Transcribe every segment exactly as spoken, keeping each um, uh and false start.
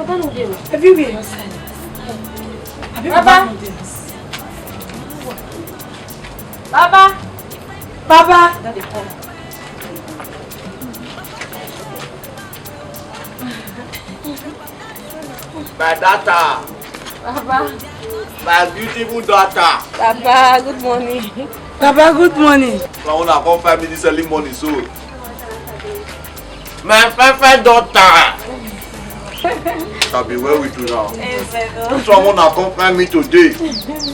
Everywhere. Abi Baba. Baba. Baba. Baba. Don dey come. My daughter. Baba. My beautiful daughter. Baba, good morning. Baba, good morning. So I wanna come find me this early morning, so. My fine fine daughter. Shall be well with you now. Yes, I know. Someone na come find me today.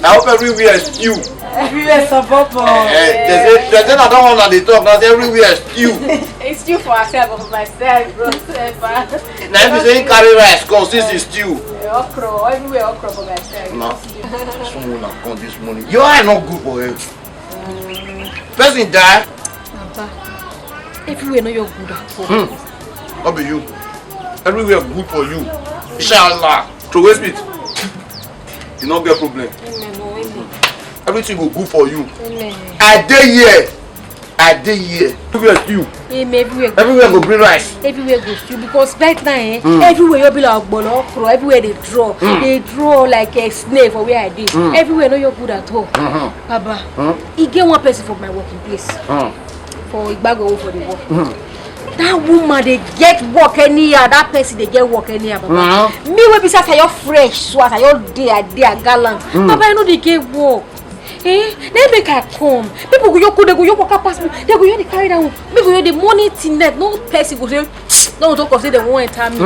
I hope everywhere is stew. Everywhere is a bubble. Eh, eh, they say, they say na that one that they talk, na say everywhere is stew. It's stew for ourselves, but for myself, bro, ever. Now if you say you carry rice, come, since it's stew. Eh, okra, everywhere okra for myself. No. Someone na come this morning. Your eye not good for head. Person die. Papa, everywhere no your good at all. Hmm. What be you? Everywhere good for you. Inshallah. Throw away spit. You no get problem. Amen, oh, amen. Everything go good for you. Amen. I dey here. I dey here. Everywhere stew. Amen. Everywhere go bring rice. Everywhere go stew because right now, eh, everywhere you be like ogbolo, okro, everywhere they draw. They draw like a snake for where I dey. Everywhere no your good at all. Baba, e get one person for my working place. For Igbago for the work. That woman dey get work anyhow. That person dey get work anyhow, Baba. Me wey be say as I your fresh, so as I your day, I dey a gallant. Baba, I no dey get work. Eh? Let make I come. People go yoku, they go yoku waka pass me. They go yoku carry that one. Me go yoku the morning till night. No person go say, no one talk of say they won't enter me.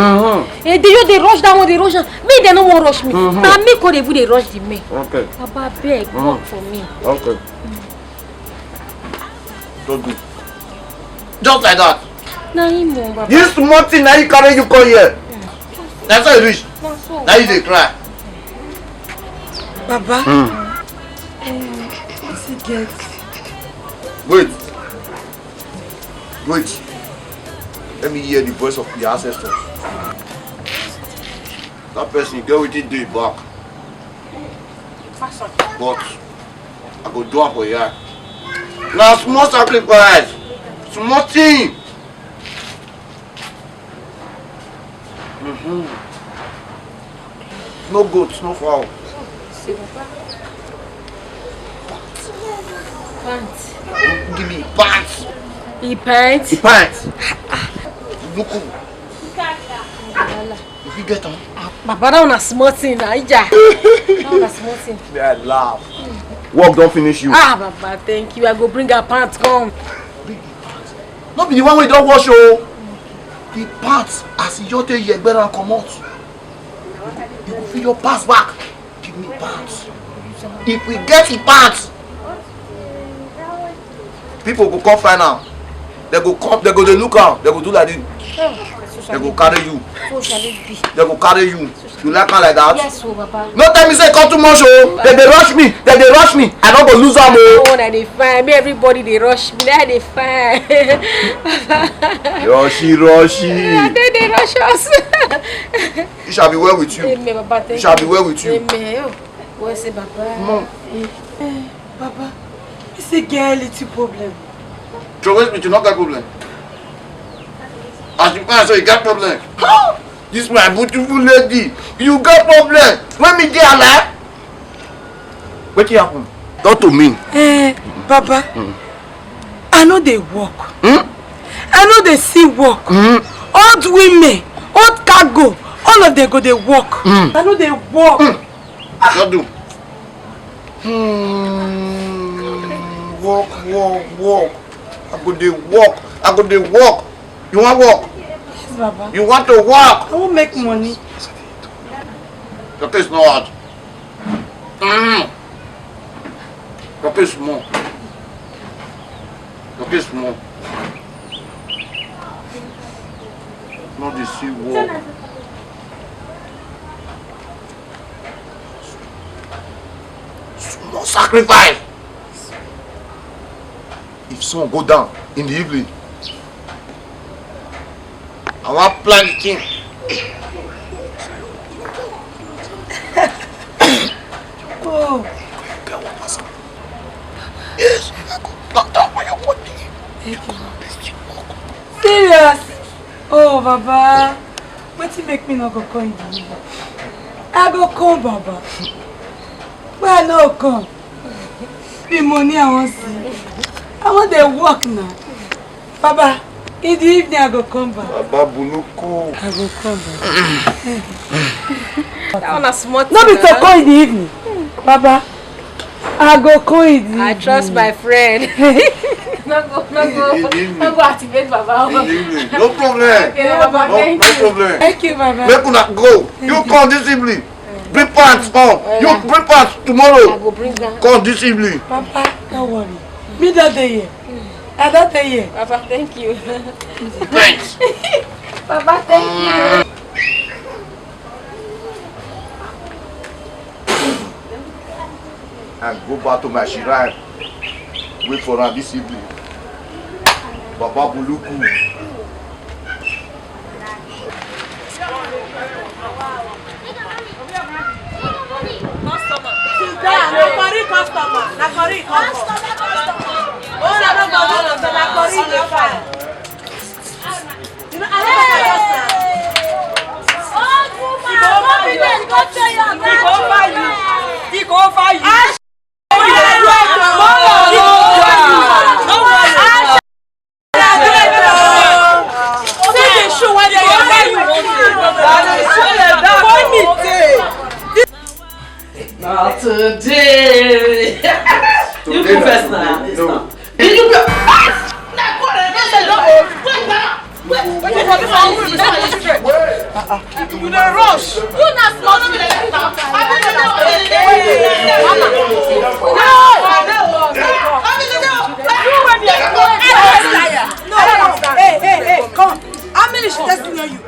Eh, they yoku, they rush that one, they rush am. Me, they no wan rush me. Na me go dey even dey rush the men. Okay. Baba, beg, work for me. Okay. Don't do. Just like that. Na him o, Baba. This small thing na you carry you come here. That's how you reach. Na so. Now you dey cry. Baba. Eh, what's it get? Wait. Wait. Let me hear the voice of the ancestors. That person get wetin dey back. But I go do am for here. Na small sacrifice. Small thing. Mm-hmm. No goat, no fowl. Pants. Give me pants. He pants. He pants. Look. You fit get am? Ah, Baba, that one na small thing na, ija. That one na small thing. Me, I laugh. Work don finish you. Ah, Baba, thank you. I go bring her pants come. Bring the pants. No be the one wey don wash o. The pants as you just take yegbe am comot. You go fit your pass back. Give me pants. If we get the pants, people go come find am. They go come, they go dey look am. They go do like this. They go carry you. So shall it be. They go carry you. You like am like that? Yes, oh, Baba. No tell me say e come too much o. They dey rush me. They dey rush me. I no go lose am o. Oh, na dey fine. Me, everybody dey rush me. Na dey fine. Rushy, rushy. Na dey dey rush us. It shall be well with you. Amen, Baba. Thank you. It shall be well with you. Amen. Oh, what's it, Baba? Mom. Eh, Baba, you say get little problem. Troway spit, you no get problem. As you come, so you get problem. How? This my beautiful lady, you get problem. When me dey alive, wetin happen? Talk to me. Eh, Baba, I no dey work. Hmm? I no dey see work. Hmm? Old women, old cargo, all of them go dey work. Hmm. I no dey work. Hmm. Just do. Hmm. Work, work, work. I go dey work. I go dey work. You wan work? Yes, Baba. You want to work? I wan make money. Your case no hard. Mm. Your case small. Your case small. No dey see work. Small sacrifice. If sun go down in the evening, I wan plan the thing. Oh. Yes, I go plan that for your body. Thank you. Serious? Oh, Baba. Wetin make me no go come in the evening? I go come, Baba. Why I no come? The money I wan see. I wan dey work now. Baba, in the evening I go come back. Baba Buluku. I go come back. That one na small thing. No be to come in the evening. Baba, I go come in the evening. I trust my friend. No go, no go, no go activate Baba. In the evening. No problem. Okay, Baba, no, thank you. No problem. Thank you, Baba. Make una go. You come this evening. Bring pants come. You bring pants tomorrow. I go bring am. Come this evening. Papa, don't worry. Me don dey here. I don dey here. Papa, thank you. Thanks. Papa, thank you. And go back to my shrine. Wait for am this evening. Baba Buluku. Customer. Sit down. Na correct customer. Na correct customer. Oh, na no go, no go, na correct dey fine. You know, I don't know. Old woman, come in there, go show your back. He go offer you. He go offer you. Not today. You go first now. Did you go? Ah! Na God, I don't say no. Wait now. Wait, wait, wait, wait, wait, wait, wait. You dey rush. You na small thing like that. I don't know. No. You wey be a no, no, no. Hey, hey, hey, come. How many she just know you?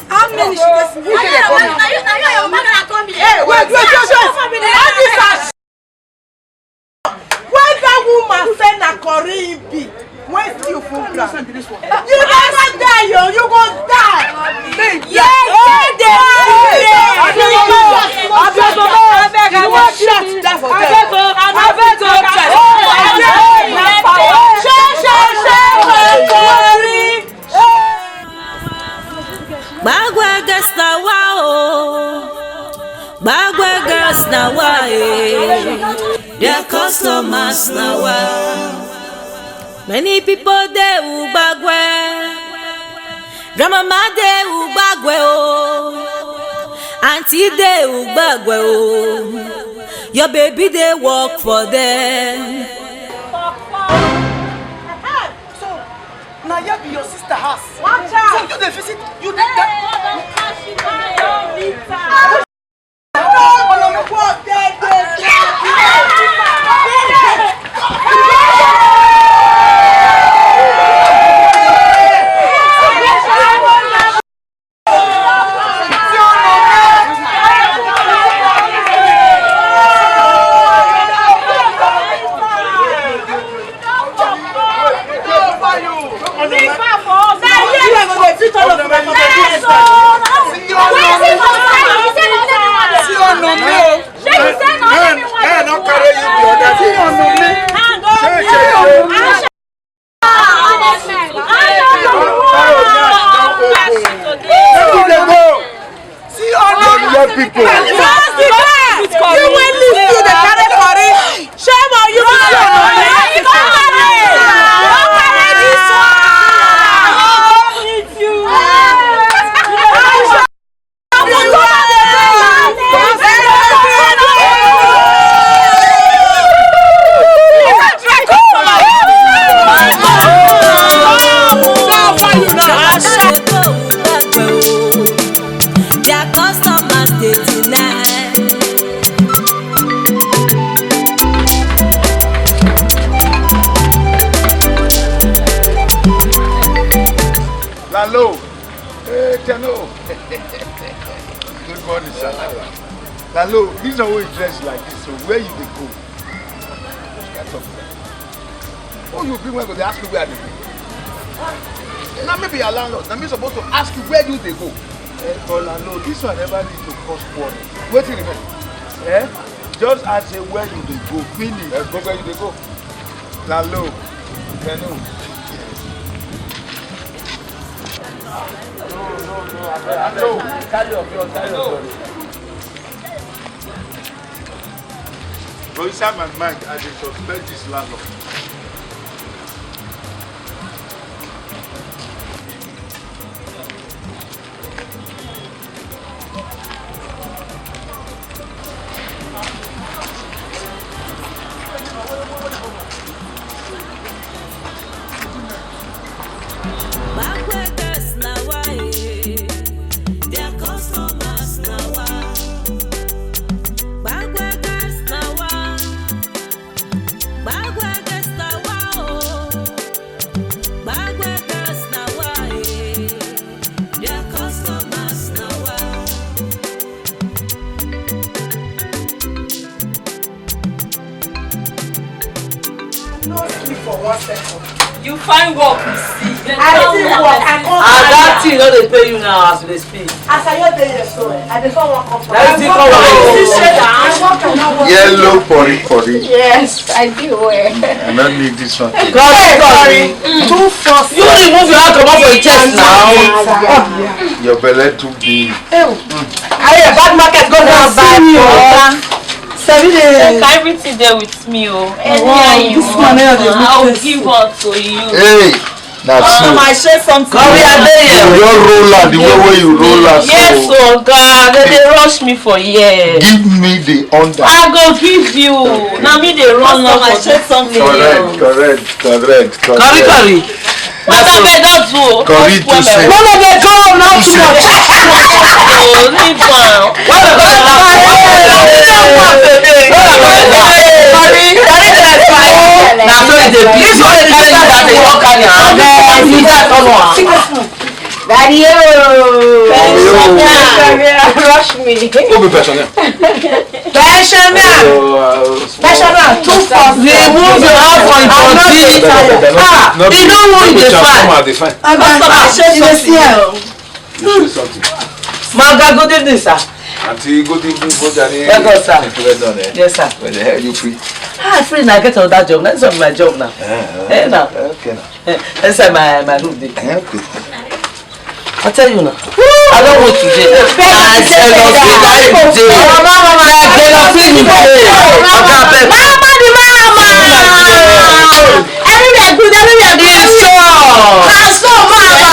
How many she just know you? Hey, wait, wait, wait, wait. All this are When that woman say na Korean be, when still full ground. You never die, yo. You go die. Yeah, yeah, yeah. You wan shut that for them. Abeg o, abeg o. Shut, shut, shut, shut. Gbagwe girls na wa o. Gbagwe girls na wa eh. Their customers na wa. Many people dey Ugbagwe. Grandmama dey Ugbagwe o. Auntie dey Ugbagwe o. Your baby dey work for them. So, na here be your sister house. Watch out. So you dey visit, you dey Hey, hold on, catch you, don't beat her. See all the young people. You will live to the carry curry. Shame on you. Don't carry this one. Their customers dey deny. Lalo, eh, Teno. Good morning, sir. Lalo, this one wey you dress like this, so where you dey go? Which kind of Oh, you bring one go dey ask me where I dey go. Now me be your landlord. Now me supposed to ask you where you dey go. Eh, but landlord, this one never need to cause quarrel. Wetin remain? Eh? Just ask say where you dey go. Finish. Eh, go where you dey go. Landlord, Teno. No, no, no, I beg. No, carry your cloth, carry your cloth. But inside my mind, I dey suspect this landlord. No sleep for one second. You find work, you see. I see work. I come. And that thing no dey pay you now as we dey speak. As I hear dey here so, I dey come work come. That is the come work. I work and not work. Yellow pori pori. Yes, I do well. I no need this one. Curry, curry. Too fast. You remove your hand comot for your chest now. Your belle too big. Aye, bad market go down by four. Sabi dey. Check everything there with me, oh. Anyhow you want, I will give all to you. Hey, na so. I share something. Come here, dey here. You just roll am the way wey you roll am so. Yes, oga, dem dey rush me for here. Give me the under. I go give you. Na me dey run am. I share something. Correct, correct, correct, correct. Curry, curry. What have I done to? Curry too sweet. One of the come now too much. Oh, leave am. What have I done? Curry, curry, curry. Na so e dey be. This one dey tell you that they don carry am. Amen. You gats follow am. Daddy, oh. Rush me. Who be pensioner? Pensioner. Pensioner, too fast. Remove your hand from the country. Ah, you don't want the fine. Customer, I say something. You say something. My God, good evening, sir. Auntie, good evening, good evening. Welcome, sir. Well done, eh? Yes, sir. Well, the hell you free? Ah, free now. Get another job. That's not my job now. Eh, eh. Eh, now. Okay, now. Eh, inside my, my room, dey. Eh, okay. I tell you now. I don't want to dey. I tell you, I dey. Mama, mama, mama. Oga, abeg. Mama, the mama. Everywhere good, everywhere good. Yes, sir. Ah, so, mama.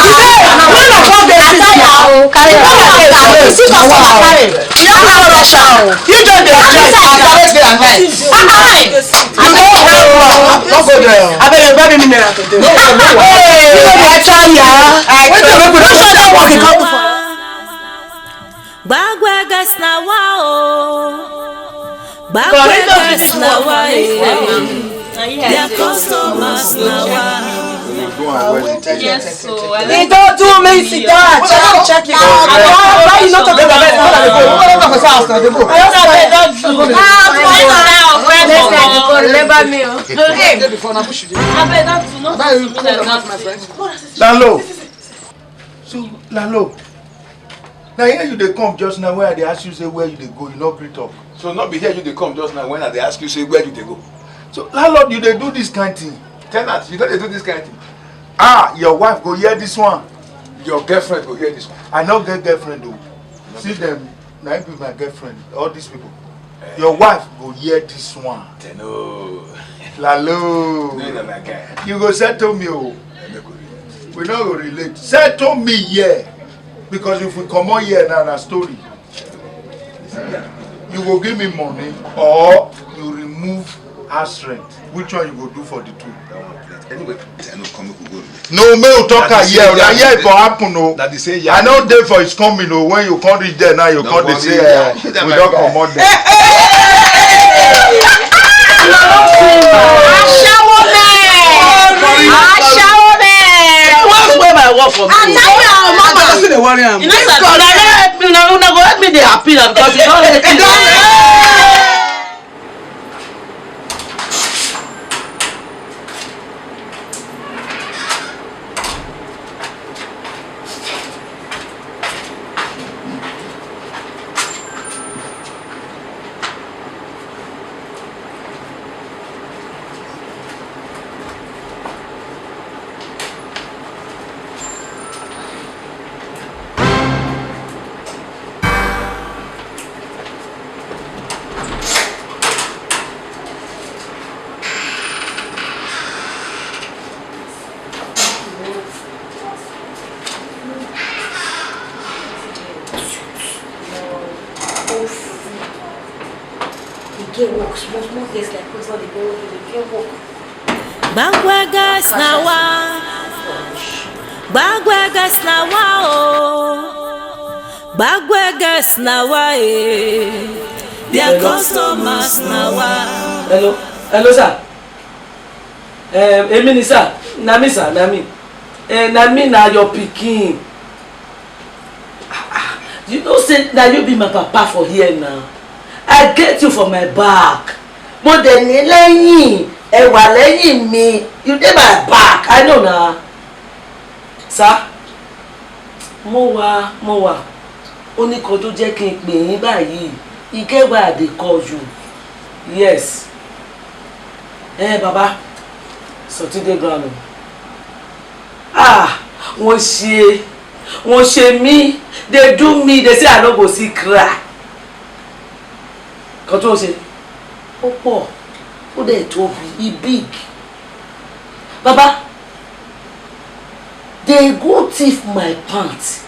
When I come there, this now, carry your, you see, carry. You don't go rush am. You just dey try. I always dey advice. Ah, ah. You don't go. No go there. Abeg, you buy me mineral today. No go, no go. Hey, you know the actual ya. I tell you, we don't start work. Gbagwe guys na wa o. Gbagwe guys na wa eh. Their customers na wa. Yes, so I like. He don't do me, sit down. Check it, check it. Why you not talking about that? I don't do. Next time you call, remember me, oh. Hey. Abeg, don't do, no. Lalo. So, Lalo, na here you dey come just now when I dey ask you say where you dey go, you no gree talk. So no be here you dey come just now when I dey ask you say where you dey go. So, landlord, you dey do this kind thing. Tenant, you no dey do this kind thing. Ah, your wife go hear this one. Your girlfriend go hear this one. I no get girlfriend o. See them, na him be my girlfriend. All these people. Your wife go hear this one. Teno. Lalo. No, na my guy. You go settle me o. Eh, make we relate. We no go relate. Settle me here. Because if we comot here now, na story. You go give me money or you remove house rent. Which one you go do for the two? That one plenty. Anyway, I no come, make we go relate. No, make we talk am here. Na here e for happen o. Na the same yam. I no dey for his coming o. When you come reach there now, you come dey say, eh, we don comot there. Ashawo man! Ashawo man! What's where my work for me? I tell you, our mama. Una no help me, una, una go help me dey happy na because you don help me. Dey work, small small girls like us no dey borrow dey get work. Gbagwegas na wa. Gbagwegas na wa o. Gbagwegas na wa eh. Their customers na wa. Hello, hello, sir. Um, Emini, sir. Na me, sir. Na me. Eh, na me, na your pikin. Ah, ah, you know say na you be my papa for here now. I get you for my back. Mo dẹ̀ ní lẹ́yìn, ẹ wà lẹ́yìn mi. You dey my back, I know na. Sir, mo wà, mo wà. Ó ní kan tó jẹ́ kí n pè yín báyìí. E get why I dey call you. Yes. Eh, baba, something dey ground o. Ah, wọ́n ṣe, wọ́n ṣe mí. They do me, they say I no go see cry. Kan tó ṣe, ó pọ̀, ó dẹ̀ tóbi, e big. Baba, they go thief my pant.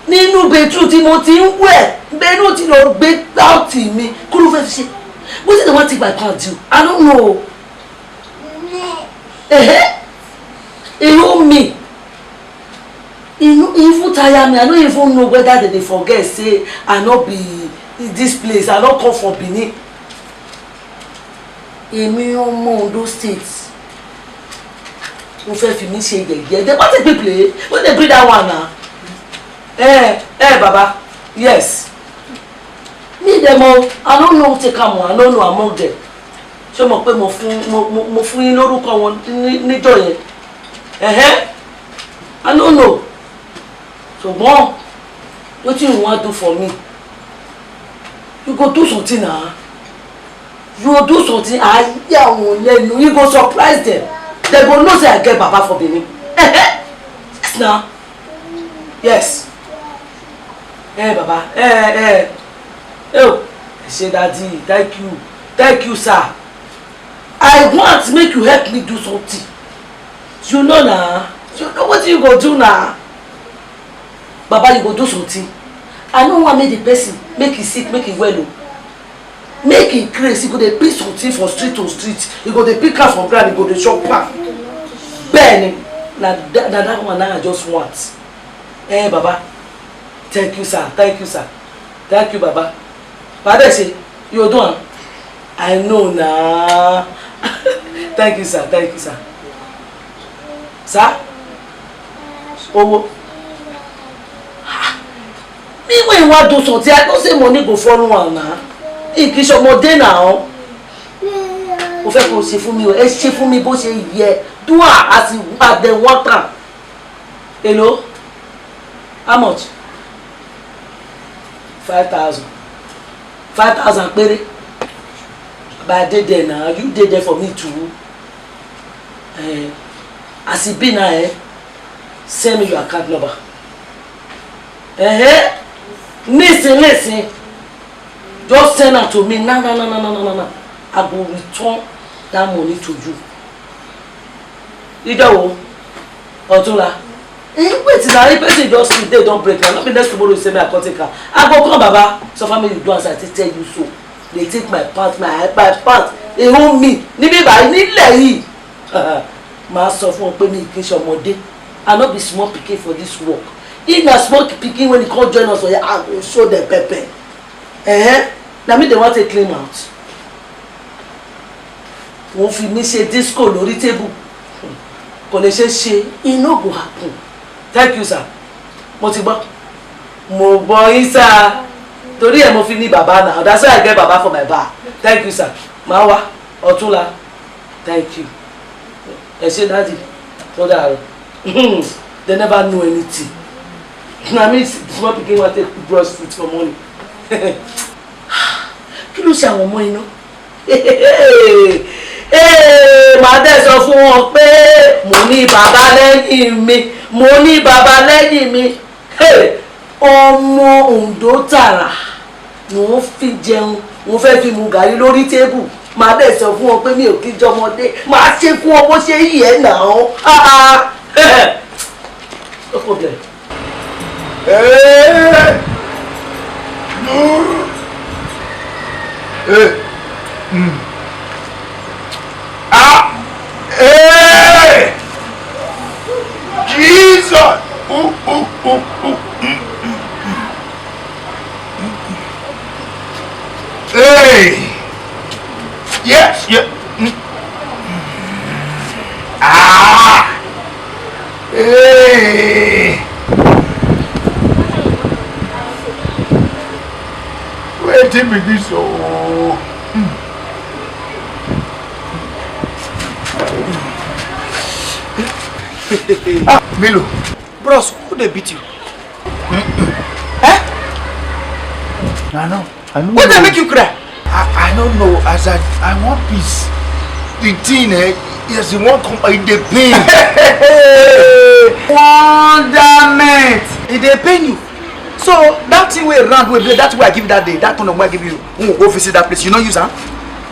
Nínú bedroom tí mo ti ń wẹ̀, bedroom tí lọ gbé pant mi, kó ló fẹ́ fi ṣe? Wetin they wan take my pant do? I don't know. Ehe, e hold me. E no e even tire me. I no even know whether they dey forget say I no be this place. I no come from Benin. Èmi ọmọ Ondo State. Mo fẹ́ fi mí ṣe yẹ̀yẹ́. They want to play. When they bring that one now. Eh, eh, Baba. Yes. Me dem o, I no know take am o, I no know among them. Ṣé mo pé mo fún mo mo mo fún yín lórúkọ wọn ní- níjọ́ yẹn? Ẹ̀hẹ́, I no know. Ṣùgbọ́n wetin you wan do for me? You go do something na. You go do something, ayé àwọn lẹ́nu, you go surprise them. They go know say I get baba for Benin. Ẹ̀hẹ́, yes na. Yes. Eh, baba. Eh, eh. Oh, I say, daddy, thank you. Thank you, sir. I want make you help me do something. You know na. You know what you go do na. Baba, you go do something. I no want make the person make e sick, make e well o. Make e craze, e go dey pick something from street to street. E go dey pick am from ground, e go dey chop am. Bẹ́ẹ̀ni, na that, na that one na I just want. Eh, baba. Thank you, sir. Thank you, sir. Thank you, baba. Baba say you do am. I know na. Thank you, sir. Thank you, sir. Sir? Owó. Me wey wan do something, I know say money go follow am na. Ìkíṣọmọdé na o. Ó fẹ́ kó ṣe fún mi o, ẹ ṣe fún mi bó ṣe yẹ. Do am as you as dem want am. Hello? How much? Five thousand. Five thousand péré. But I dey there now. You dey there for me too. Eh, as e be now, eh, send me your account number. Eh, eh, listen, listen. Just send am to me now, now, now, now, now, now, now. I go return that money to you. Idowo, Ọ̀túnla. Eh, wait now, if person just sleep, day don break now. No be next tomorrow you say me I come take am. I go come, baba. Suffer me you do as I take tell you so. They take my pants, my my pants. They hold me. Níbí báyìí, nílẹ̀ yìí. Màá sọ fún ọ pé mi kì í ṣe ọmọdé. I no be small pikin for this work. If na small pikin when e come join us for here, I go show them pepper. Eh? Na me they want to clean out. Wọ́n fi mí ṣe disco lórí tébù. Kò lè ṣe ṣe, e no go happen. Thank you, sir. Mo ti gbọ́. Mo gbọ́ yín, sir. Torí ẹ̀ mo fi ní bàbá náà. That's why I get bàbá for my bar. Thank you, sir. Màá wá. Ọ̀túnla. Thank you. Ẹ ṣé, daddy. Ó dàárọ̀. They never know anything. Na me small pikin wan take brush teeth for morning. Kí ló ṣe àwọn ọmọ iná? Ee, màá dẹ̀ sọ fún wọn pé mo ní bàbá lẹ́yìn mi, mo ní bàbá lẹ́yìn mi. Hey, ọmọ Ondo tààrà ni wọ́n fi jẹun, wọ́n fẹ́ fi mu gàrí lórí tébù. Màá dẹ̀ sọ fún wọn pé mi ò kí jọmọdé, màá ṣe fún wọn bó ṣe yí ẹ̀ náà. Ah, ah. No problem. Hey! No! Hey! This one. Ooh, ooh, ooh, ooh. Mm, mm, mm. Hey. Yes, yeah. Mm. Ah. Hey. Wetin be this? Oh. Mm. Ah, Milo. Bros, who dey beat you? Eh? I know. I know. What dey make you cry? I, I don't know. As I, I want peace. The thing, eh? Yes, you want come. It dey pain. Wonderment. It dey pain you. So that thing wey round wey be that thing wey I give you that day, that condom wey I give you, we go visit that place. You no use am.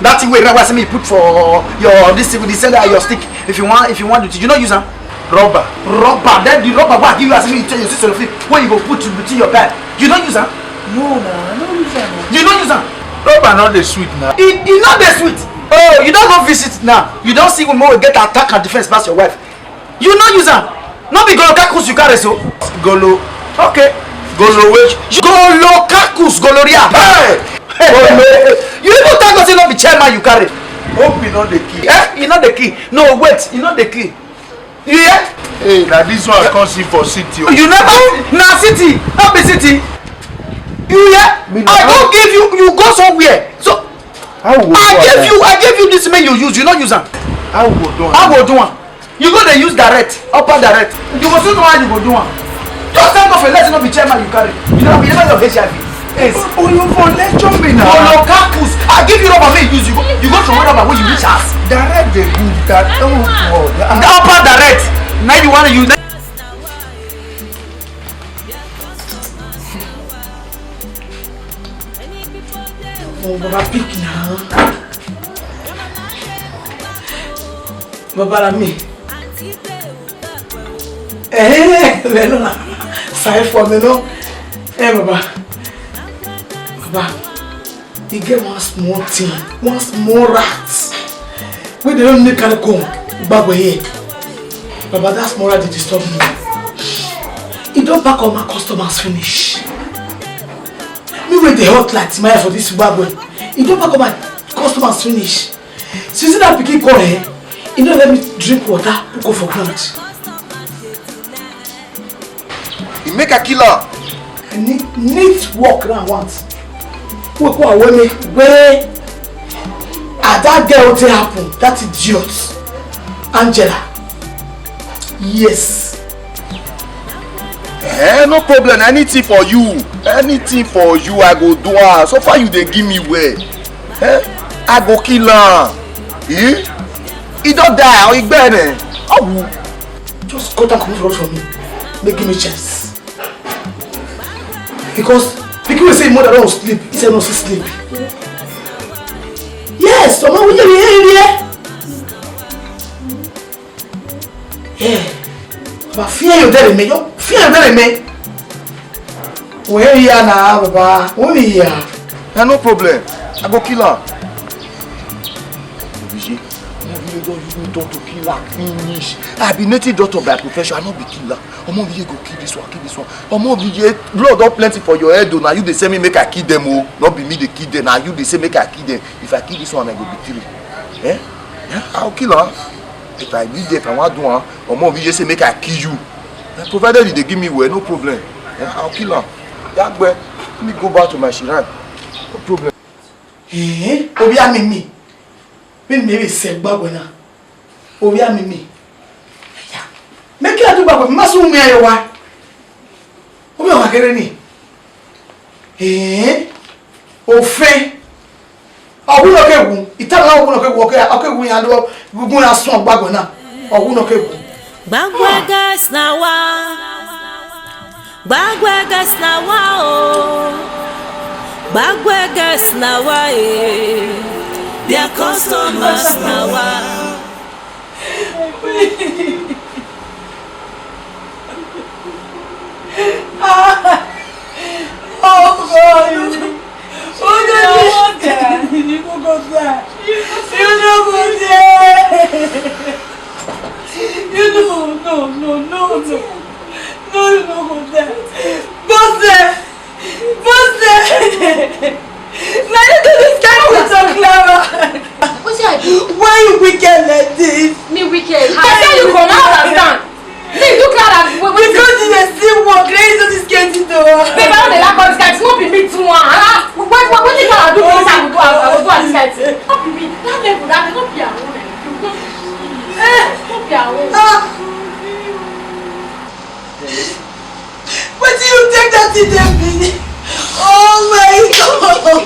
That thing wey round wey I say me put for your this thing with the sender your stick. If you want, if you want it, you no use am. Rubber. Rubber. Then the rubber wey I give you as me tell you say Cellophane wey you go put between your pad. You no use am. No, na, I no use am. You no use am. Rubber no dey sweet na. E, e no dey sweet. Oh, you don go visit now. You don see woman wey get attack and defense pass your wife. You no use am. No be golo kakus you carry so. Golo. Okay. Golo wey. Golo kakus, goloria. Hey! Golo. You even thank God say no be chairman you carry. Hope e no dey kill. Eh? E no dey kill. No, wait, e no dey kill. You hear? Hey, na this one I come see for city o. You never na city, no be city. You hear? Me I no. Don give you, you go somewhere. So how go I do give am? You, I give you this man you use, you no use am. How go do am? How go do am? You go dey use direct, upper direct. You go see how you go do am. Just thank God for letting no be chairman you carry. You know, you never your H I V. Yes. Oh, you for lecture me now. Golo kakus. I give you rubber, make you use. You go, you go throw rubber when you reach house. Direct dey good. That, oh God. The upper direct. Now you want to use. Oh, Baba, pick now. Baba, na me. Eh, well, no, na. Sorry for me, no. Eh, Baba. Baba, e get one small thing, one small rat. Wey dem don make carry come gbagbo here. Baba, that small rat dey disturb me. E don pack all my customers finish. Me wey dey hot like Timaya for this gbagbo, e don pack all my customers finish. Since that pikin come, eh, e no let me drink water, go for ground. E make I kill am. I need neat work now I want. Wey go away me wey as that girl take happen, that idiot Angela. Yes. Eh, no problem. Anything for you. Anything for you, I go do am. So far you dey give me well. Eh? I go kill am. Eh? E don die, or e gbẹ ne? Owu. Just cut am comot for me. Make give me chance. Because pikin wey say im mother don sleep, he say no still sleep. Yes, ọmọ wúlò ní èrè ẹ. Yeah. Baba, fear your dere me, yo. Fear your dere me. Where we are now, Baba? Where we are? Eh, no problem. I go kill am. Obiye, no be you don use me turn to killer finish. I be native doctor by profession, I no be killer. Omo, Obiye go kill this one, kill this one. Omo, Obiye, blood don plenty for your head o. Na you dey send me make I kill them o. No be me dey kill them. Na you dey say make I kill them. If I kill this one, I go be three. Eh? Yeah, I go kill am. If I be there, if I wan do am, Omo, Obiye say make I kill you. Eh, provided you dey give me well, no problem. Eh, I go kill am. Yagbe, let me go back to my shrine. No problem. Eh, Obiamimi. Me me be se gbagbo na. Obiamimi. Ya. Make I do gbagbo. Ma su mi ayo wa. Obi wa kere ni. Eh? Ofe. Ogun no kegun. Ita na ogun no kegun. Oke, oke gun ya do. Gun ya sun gbagbo na. Ogun no kegun. Gbagbo girls na wa. Gbagbo girls na wa o. Gbagbo girls na wa eh. Their customers na wa. Oh God. Oh God. You no go there. You no go there. You no, no, no, no, no. No, no, no, no. Bose! Bose! Na you do this kind of thing to Clara. Wetin I do? Why you wicked like this? Me wicked? I tell you, come out and stand. See, you do Clara. Because you dey still work, let you do this kind thing to her. Babe, I no dey like all this kind thing. No be me do am. Ah, wait, wait, wetin Clara do to me? I go do, I go do this kind thing. No be me. That level, that level, no be her own. Eh, no be her own. Ah. Wetin you take that thing take be? Oh my God!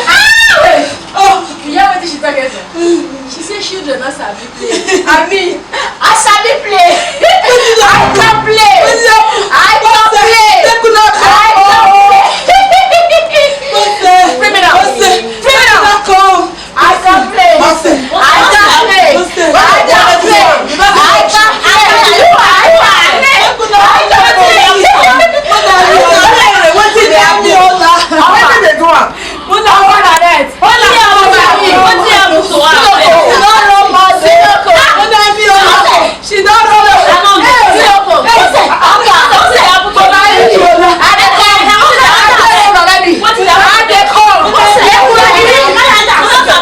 Ah! Oh, you hear wetin she talk yesterday? She say children no sabi play. I mean, I sabi play. I can play. I can play. I can play. Criminal. Criminal. I can play. I can play. I can play. I can play. I can play. I can play. Wetin dey happen? Wetin dey do am? Hold on, hold on, hold on. Wetin happen to her? She don run pass. She don run. Hey, hey, hey, I dey come. I dey come already. I dey come.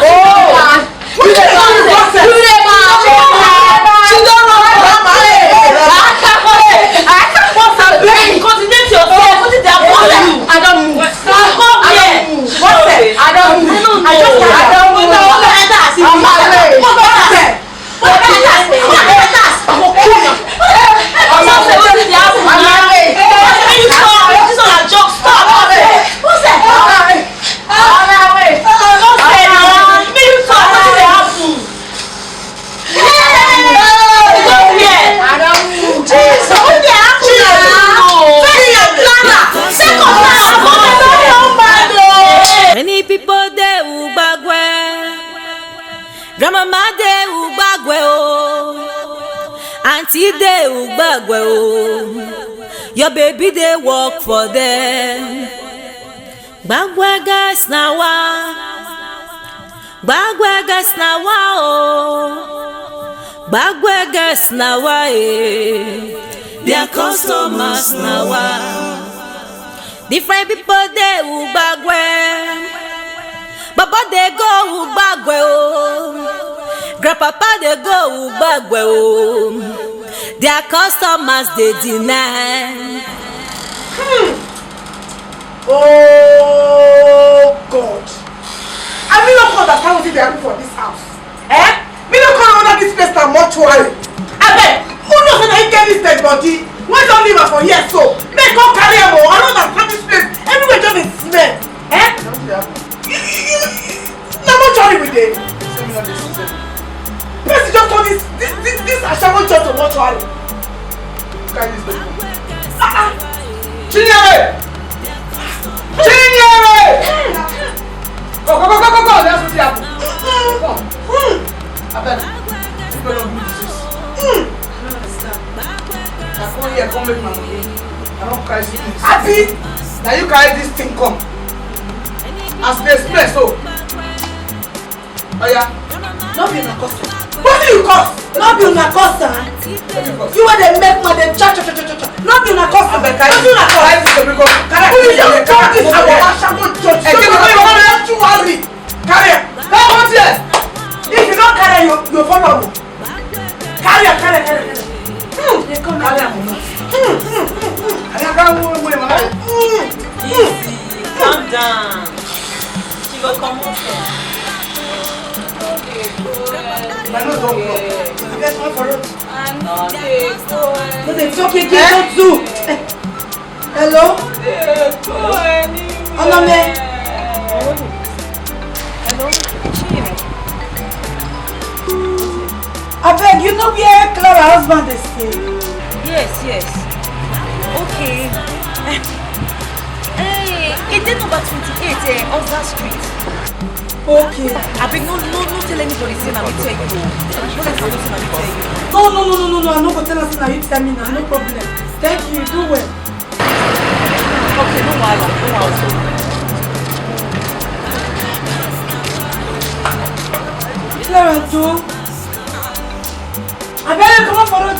Oh. You dey come, you dey come. She don run. Concentrate yourself. Wetin dey happen to you? I don move. Come here. I don move. I just, I don move. I'm not ready. Many people dey Ugbagwe. Grandmama dey Ugbagwe o. Auntie dey Ugbagwe o. Your baby dey work for them. Gbagwe girls na wa. Gbagwe girls na wa o. Gbagwe girls na wa eh. Their customers na wa. Different people dey Ugbagwe. Baba dey go Ugbagwe o. Grandpapa dey go Ugbagwe o. Their customers dey deny. Hmm. Oh God. I really no understand wetin dey happen for this house. Eh? Me no come under this place na mortuary. Abeg, who know say na him get this dead body? Wey don leave am for here so. Make come carry am o. I no understand this place. Everywhere just dey smell. Eh? Na mortuary we dey. Person just turn this, this, this, this ashawo church to mortuary. Carry this baby. Ah, ah. Chinyere! Chinyere! Come, come, come, come, come, come. That's what happen. Come. Abeg, you go do this. I come here, come make my money. I don carry this thing. Abi, na you carry this thing come. As dey smell so. Oya. No be una cause am. Wetin you cause? No be una cause am. Wetin you cause? You wey dey make man dey cha cha cha cha cha. No be una cause am. Abeg, carry this. No be una cause. Carry this baby come. Carry this baby come. You just turn this our ashawo church. Hey, so you no wan worry. Carry am. Come out here. If you no carry am, you, you follow am. Carry am, carry am, carry am, carry am. Hmm. Dey come. Carry am comot. Hmm, hmm, hmm, hmm. Carry am, carry am, carry am, carry am. Hmm, hmm. Easy. Calm down. She go comot. My nose don block. Abeg, comot for road. I no dey go anywhere. No dey talk again, don't do. Hello? Onome. Hello? Chief. Abeg, you know where Clara husband dey stay? Yes, yes. Okay. Eh, e dey number twenty-eight, eh, Oza Street. Okay. Abeg, no, no, no tell anybody say na me tell you. No let am know say na me tell you. No, no, no, no, no, no. I no go tell am say na you tell me na. No problem. Thank you. Do well. Okay, no wahala, no wahala. Clara, Joe. Abeg, comot for road.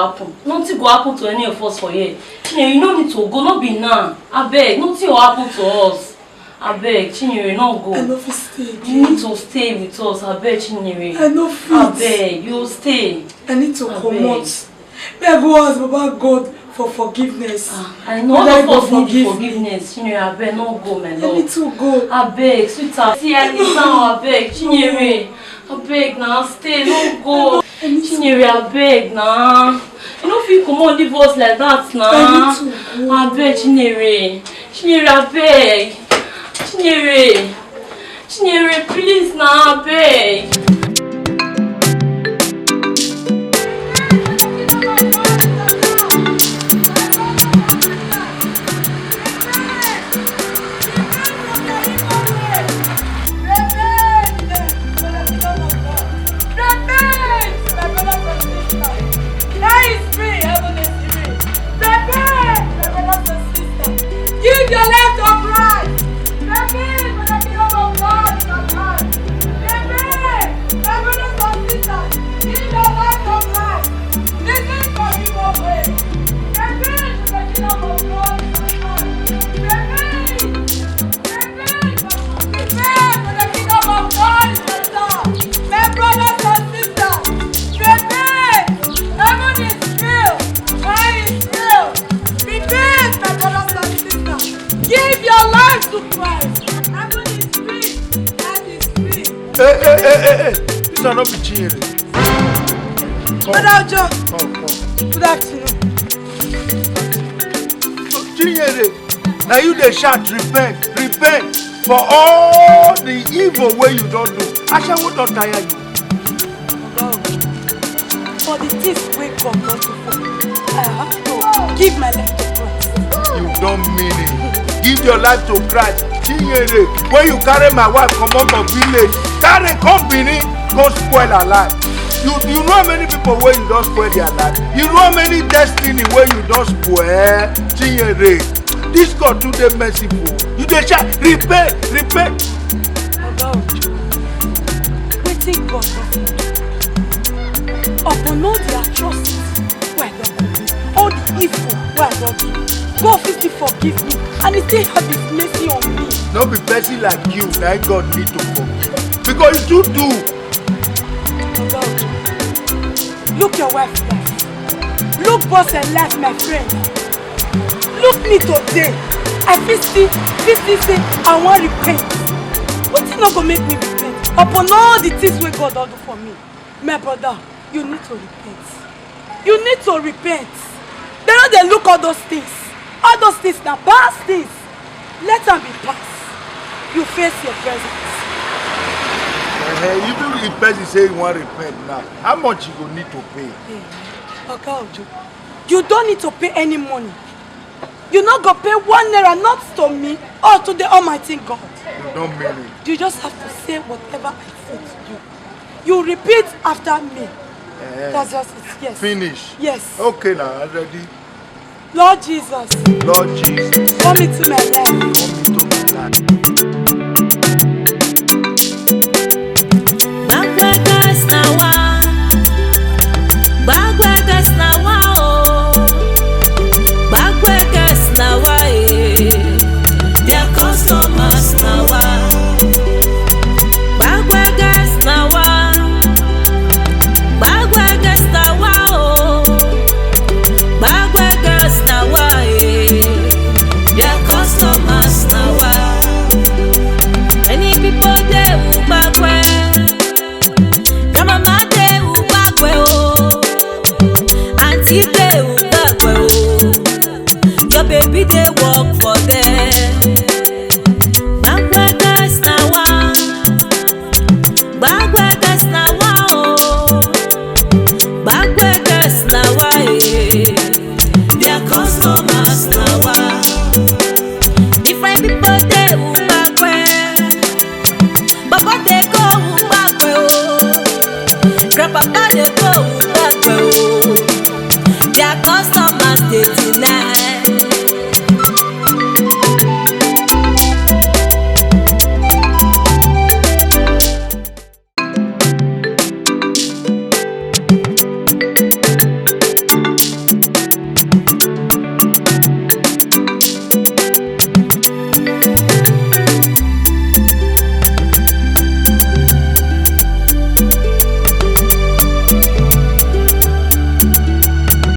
go happen. Nothing go happen to any of us for here. Chinyere, you no need to go, no be now. Abeg, nothing go happen to us. Abeg, Chinyere, no go. I no fit stay again. You need to stay with us. Abeg, Chinyere. I no fit. Abeg, you stay. I need to comot. Make I go ask Baba God for forgiveness. Ah, I know all of us need forgiveness. Chinyere, abeg, no go, my love. I need to go. Abeg, sweetheart. See, I need now, abeg, Chinyere. Abeg, now, stay, no go. Chinyere, abeg, now. You no fit comot leave us like that na. Abeg, Chinyere. Chinyere, abeg. Chinyere. Chinyere, please na, abeg. Give your life to Christ. Repent for the kingdom of God is at hand. Repent, my brothers and sisters. Give your life to Christ. This is for people way. Repent for the kingdom of God is at hand. Repent. Repent. Repent for the kingdom of God is at hand. My brothers and sisters, repent. Heaven is real. Hell is real. Repent, my brothers and sisters. Give your life to Christ. Heaven is free. Hell is free. Hey, hey, hey, hey, hey. This are not be Chinyere. Come. Brother Ojo. Come, come. Good afternoon. Chinyere, now you dey shout, "Repent, repent," for all the evil wey you don do. Ashawo don tire you. Oga Ojo, for the things wey God don do for me, I have to give my life to Christ. You don mean it. Give your life to Christ. Chinyere, when you carry my wife comot for village, carry come Benin, go spoil her life. You, you know how many people wey you don spoil their life? You know how many destiny wey you don spoil? Chinyere, this God too dey merciful. You dey shout, "Repent, repent." Oga Ojo, wetin God don do? Upon all the atrocities wey I don commit, all the evil wey I don do, God fit still forgive me and he still have his mercy on me. No be person like you na God need to forgive, because you too do. Oga Ojo, look your wife life. Look boss and life, my friend. Look me today. I fit still, fit still say I wan repent. Wetin no go make me repent? Upon all the things wey God don do for me, my brother, you need to repent. You need to repent. Dem no dey look all those things. All those things na past things. Let am be past. You face your present. Eh, even if person say you wan repent now, how much you go need to pay? Eh, Oga Ojo, you don't need to pay any money. You no go pay one naira, not to me or to the Almighty God. You don mean it. You just have to say whatever I say to you. You repeat after me. Eh. That's just it. Yes. Finish. Yes. Okay now, I ready. Lord Jesus. Lord Jesus. Come into my life. Come into my life. Gbagwegas na wa. Gbagwegas na wa o. Gbagwegas na wa eh. Their customers na wa. Gbagwegas na wa. Gbagwegas na wa o. Gbagwegas na wa eh. Their customers na wa. Many people dey Ugbagwe. Grandmama dey Ugbagwe o. Aunty dey Ugbagwe o. Your baby dey work for there. Gbagwegas na wa. Gbagwegas na wa o. Gbagwegas na wa eh. Their customers na wa. Different people dey Ugbagwe. Papa dey go Ugbagwe o. Grandpapa dey go Ugbagwe o. Their customers dey deny.